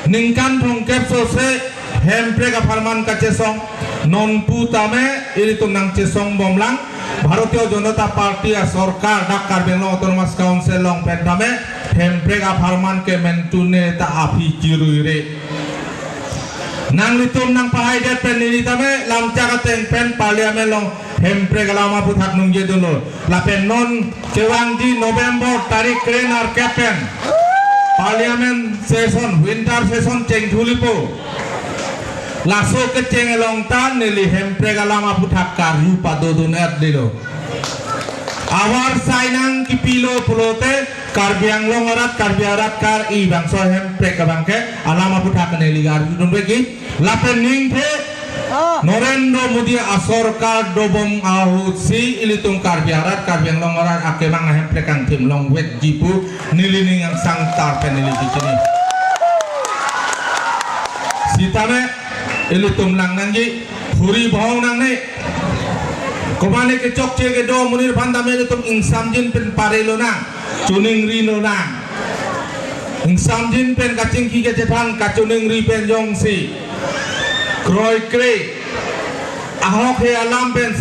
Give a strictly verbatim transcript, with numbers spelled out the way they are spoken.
Ningkan thomkep sose Hemprek apharman kachesong, nonpu tame ilitum nangchesong bomlang. Bharatiya Janata Party asorkar dak Karbi Anglong Autonomous Council along pen tame Hemprek apharman ke mentune ta aphi chiruire. Nanglitum nangpahaidet pen neli tame lamchak ateng pen Parliament along Hemprek alam aphuthak nungje dunlo. Lapen non kevangji November tarik kre-nerkep pen Parliament session, winter session chengthulipo. Laso kecheng along ta neli Hemprek alam aphuthak karju padodun-et dilo. Avar sainang kipilo pulote Karbi Anglong arat, Karbi arat kar-i bangso Hemprek abangke alam aphuthak neli karjudunvekji. Lapen ningthe Narendra Modi asorkar dobom ahutsi ilitum Karbi arat, Karbi Anglong arat akemang Hemprek kangthim longvekji pu neli ning angsang tar pen neli chichini. Sitame ilitum lang nangji, huri bhong nangne. Komane kechokche kedo amonit aphan tame ilitum ingsamjin pen parelonang, choningrelonang. Ingsamjin pen kachingki kachethan kachoningri pen jongsi kroikre ahokhe alam pen